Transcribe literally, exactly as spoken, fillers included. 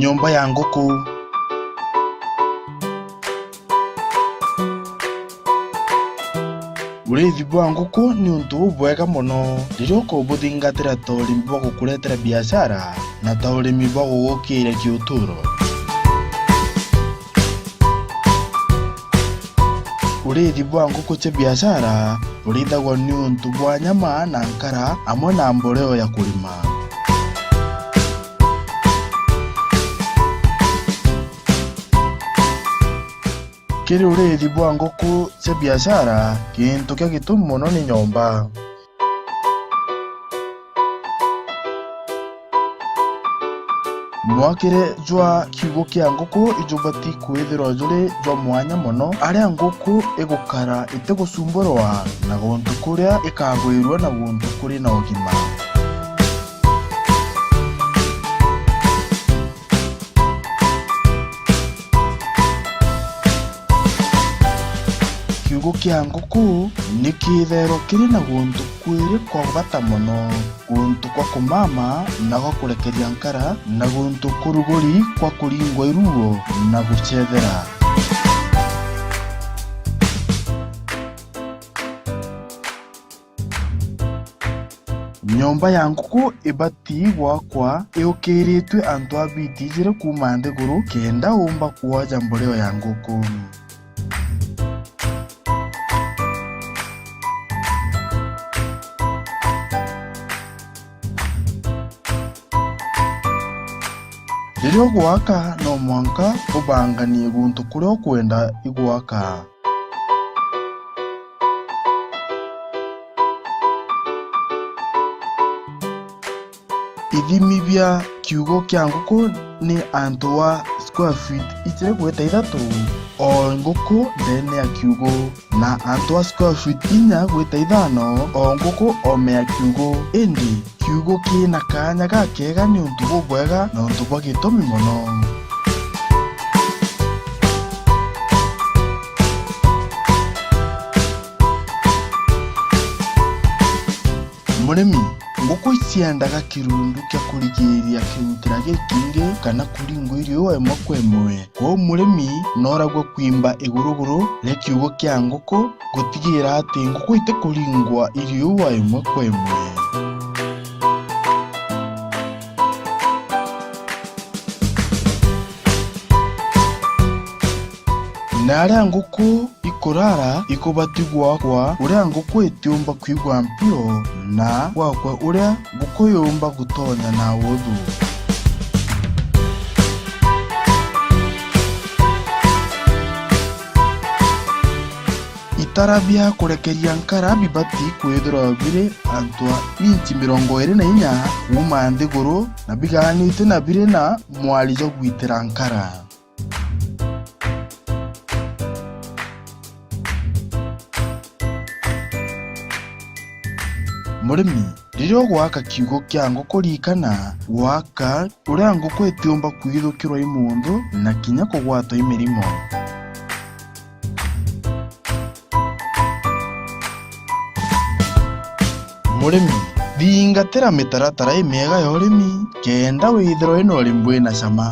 Nyomba ya nguku. Uriithi bwa nguku ni untu bubwega mono riria ukubuthingatira ta urimi bwa gukuretera biashara na ta urimi bwa gugukiiria kiuturo. Uriithi bwa nguku cia biashara burithagwa ni untu bwa nyama na nkara amwe na mboleo ya kurima. Kiri uriithi bwa nguku cia biashara, gintu kia gitumi mono ni nyomba. Mwakire jwa kiugo kia nguku ijubati kwithirwa juri jwa mwanya mono, aria nguku igukara itigusumburwa na guntu kuria ikagwirua na guntu kuri na ugima. Kiugo kia nguku ni kitherwa kiri na guntu kwiri kwa bata mono, guntu kwa kumama na gwa kurekeria nkara, na guntu kuruguri kwa kuringwa iruo na gucethera. Nyomba ya nguku ibati gwakwa iukiritue antu a biti ijiri kuuma nthiguru, kenda umba kwoja mboleo ya nguku. Riria ugwaka, no mwanka ubanganie guntu kuria ukwenda igwaka. Ithimi bia kiugo kia nguku ni antu wa square feet ijiri gwita ithatu o nguku ndeene ya kiugo, na antu wa square feet inya gwita ithano o nguku oome ya kiugo. Indi kiugo kina kaanya gakega ni untu bubwega na untu bwa gitumi mono. Murimi, nguku iciendaga kirundu kia kurigiiria kirutira gikingi kana kuringwa iriua imwe kwa imwe. Kwou murimi nooragwe kwimba iguruguru ria kiugo kia nguku gutigiira ati nguku itikuringwa iriua imwe kwa imwe. Na aria nguku ikurara ikubati gwakwa uria nguku itiumba kwigua mpio, na gwakwa uria nguku yumba gutonya na uthu. Itara bia kurekeria nkara bibati kwithirwa biri antu a inchi mirongo iri na inya kuuma nthiguru, na bigaanitue na biri na mwari jwa gwitira nkara. Murimi, riria ugwaka kiugo kia nguku, ririkana gwaka uria nguku itiumba kwithukirwa i muntu na kinya kugwatwa i mirimo. Murimi, thingatira mitaratara imiega ya urimi kenda withirwa wina urimi wina cama.